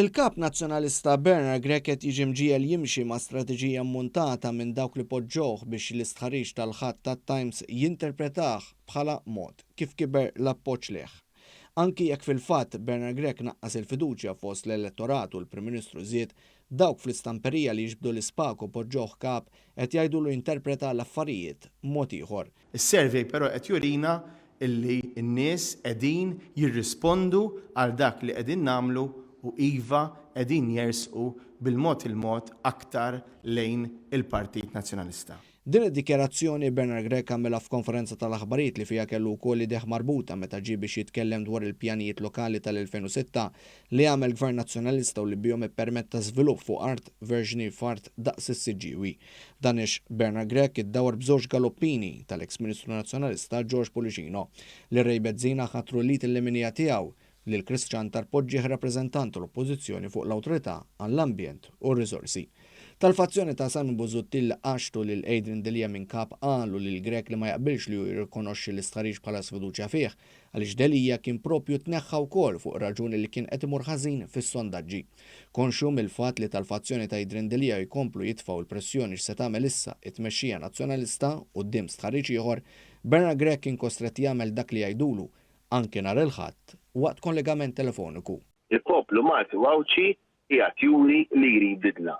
Il-Kap Nazzjonalista Bernard Grech qed jiġi mġiegħel jimxi ma' strateġija mmuntata minn dawk li poġġewh biex l-istħarriġ tal-Ħadd tat-Times jinterpretah bħala mod kif kiber l-appoġġ lejh. Anki jekk fil-fatt Bernard Grech naqqas il-fiduċja fost l-elettorat u l-Prim Ministru żied, dawk fl-istamperija li jiġbdu l-ispag u poġġewh Kap qed jgħidulu jinterpreta l-affarijiet mod ieħor. Is-survey però qed jurina illi n-nies qegħdin jirrispondu għal dak li qegħdin nagħmlu u iva qegħdin jersqu bil-mod il-mod aktar lejn il-Partit Nazzjonalista. Din id-dikjarazzjoni Bernard Grech għamilha f'konferenza tal-aħbarijiet li fiha kellu wkoll idejh marbuta meta ġie biex jitkellem dwar il-pjanijiet lokali tal-2006 li għamel Gvern Nazzjonalista u li bihom ippermetta żvilupp fuq art verġni f'art daqs is-Siġġiewi. Dan għex Bernard Grech iddawwar b'żewġ galoppini tal-eks Ministru Nazzjonalista George Pullicino. Lil Ray Bezzina ħatru l-id il-leminija tiegħu, lil Chris Ciantar poġġieh rappreżentant tal-Oppożizzjoni fuq l-Awtorità għall-Ambjent u r-Riżorsi. Tal-fazzjoni ta' Simon Busuttil li qaxxtu lil Adrian Delia minn Kap qalu lil Grech li ma jaqbilx li hu jirrikonoxxi l-istħarriġ bħala sfiduċja fih għaliex Delia kien proprju tneħħa wkoll fuq raġuni li kien qed imur ħażin fis-sondaġġi. Konxju mill-fatt li tal-fazzjoni ta' Adrian Delia jkomplu jitfgħu l-pressjoni x'se tagħmel issa t-tmexxija Nazzjonalista quddiem stħarriġ ieħor, Bernard Grech kien kostrett jagħmel dak li jgħidulu, anki nhar il-Ħadd, waqt kollegament telefoniku. Il-poplu Malti u Għawdxi qiegħed juri li jrid bidla.